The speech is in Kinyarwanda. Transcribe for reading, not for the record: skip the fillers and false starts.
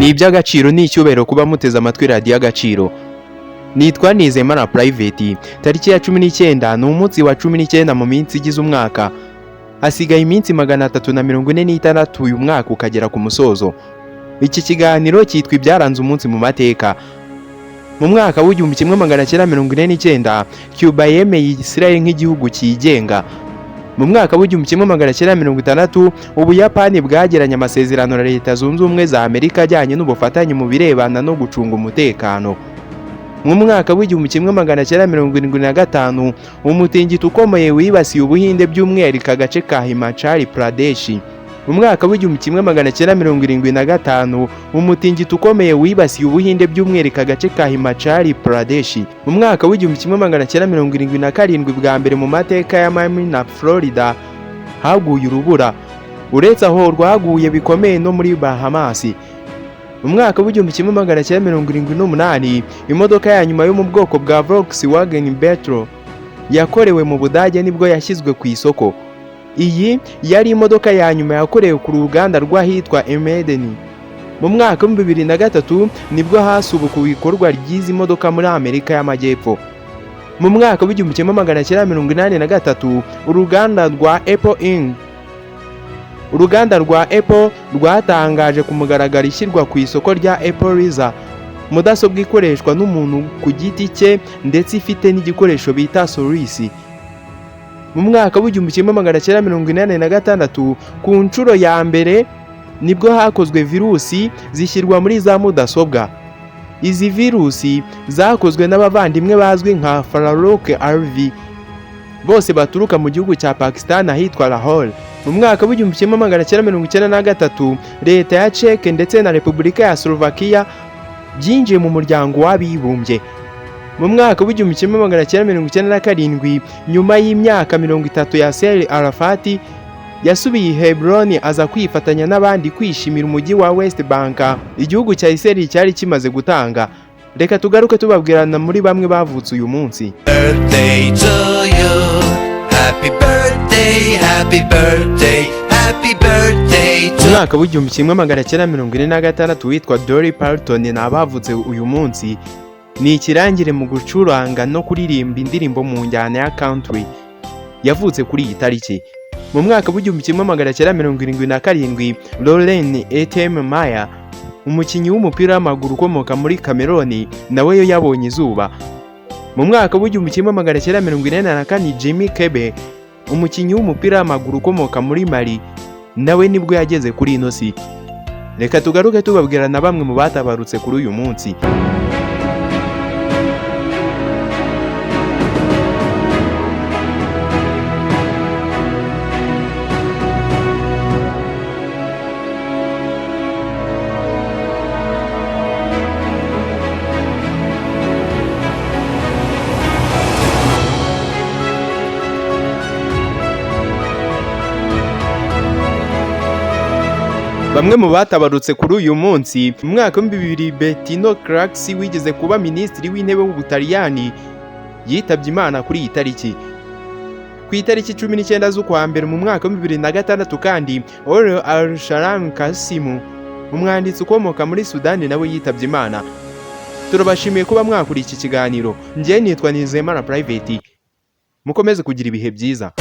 Ni iby'agaciro n'icyubahiro kuba muteze amatwi Radiyo Agaciro. Nitwa Nizeyimana Private. Tariki ya 19 ni umunsi wa 19 mu minsi igize umwaka. Hasigaye iminsi 346 uyu mwaka ukagera ku musozo. Iki kiganiro cyitwa Ibyaranze Umunsi mu Mateka. Mu mwaka w'1949, Cuba yemeye Israel nk'igihugu cyigenga. Mu mwaka w'1960, Ubuyapani bwagiranye amasezerano na Leta Zunze Ubumwe za Amerika ajyanye n'ubufatanye mu birebana no gucunga umutekano. Mu mwaka w'1975, umutingito ukomeye wibasiye Ubuhinde, by'umwihariko agace ka Himachal Pradesh. Mu mwaka w'1975, umutingito ukomeye wibasiye Ubuhinde, by'umwihariko agace ka Himachal Pradesh. Mu mwaka w'1977, bwa mbere mu mateka ya Miami na Florida haguye urubura. Uretse aho rwaguye bikomeye no muri Bahamas. Mu mwaka w'1978, imodoka ya nyuma yo mu bwoko bwa Volkswagen Beetle yakorewe mu Budage nibwo yashyizwe ku isoko. Iyi yari imodoka ya nyuma yakorewe ku ruganda rw'ahitwa Emden. Mu mwaka w'2003 nibwo hasubukuwe ikorwa ry'izi modoka muri Amerika y'Amajyepfo. Mu mwaka w'1983, uruganda rwa Apple Inc. Uruganda rwa Apple rwatangaje ku mugaragaro ishyirwa ku isoko rya Apple Lisa, mudasobwa ikoreshwa n'umuntu ku giti cye ndetse ifite n'igikoresho bita souris. Mu mwaka w'1986, ku nshuro ya mbere nibwo hakozwe virusi zishyirwa muri za mudasobwa. Izi virusi zakozwe n'abavandimwe bazwi nka Farooq Alvi, bose baturuka mu gihugu cya Pakistan ahitwa Lahore. Mu mwaka w'1993, Leta ya Czech ndetse na Repubulika ya Slovakia byinjiye mu Muryango w'Abibumbye. Mu mwaka w'1997, nyuma y'imyaka 30, Yasser Arafat yasubiye i Hebron, aza kwifatanya n'abandi kwishimira umujyi wa West Bank igihugu cya Israel cyari kimaze gutanga. Reka tugaruke tubabwirana muri bamwe bavutse uyu munsi. Birthday to you. Happy birthday, happy birthday, happy birthday Mu to mwaka w'1946, witwa Dolly Parton ni abavutse uyu munsi. Ni ikirangire mu gucuranga no kuririmba indirimbo mu njyana ya country. Yavutse kuri iyi tariki. Mu mwaka w'1977, Laurent Eteme Maya, umukinnyi w'umupira w'amaguru ukomoka muri Cameroon, nawe yo yabonye izuba. Mu mwaka w'1984, Jimmy Kebe, umukinnyi w'umupira w'amaguru ukomoka muri Mali, nawe nibwo yageze kuri ino si. Reka tugaruke tubabwira na bamwe mu batabarutse kuri uyu munsi. Bamwe mu batabarutse kuri uyu munsi: mu mwaka w'2000, Bettino Craxi wigeze kuba minisitiri w'intebe w'Ubutaliyani yitabye Imana kuri iyi tariki. Ku itariki 19 z'ukwa mbere mu mwaka w'2006 kandi, Oro Al-Sharam Kasimu, umwanditsi ukomoka muri Sudani, nawe yitabye Imana. Turabashimiye kuba mwakuriye iki kiganiro. Njye nitwa Nizeyimana Private. Mukomeze kugira ibihe byiza.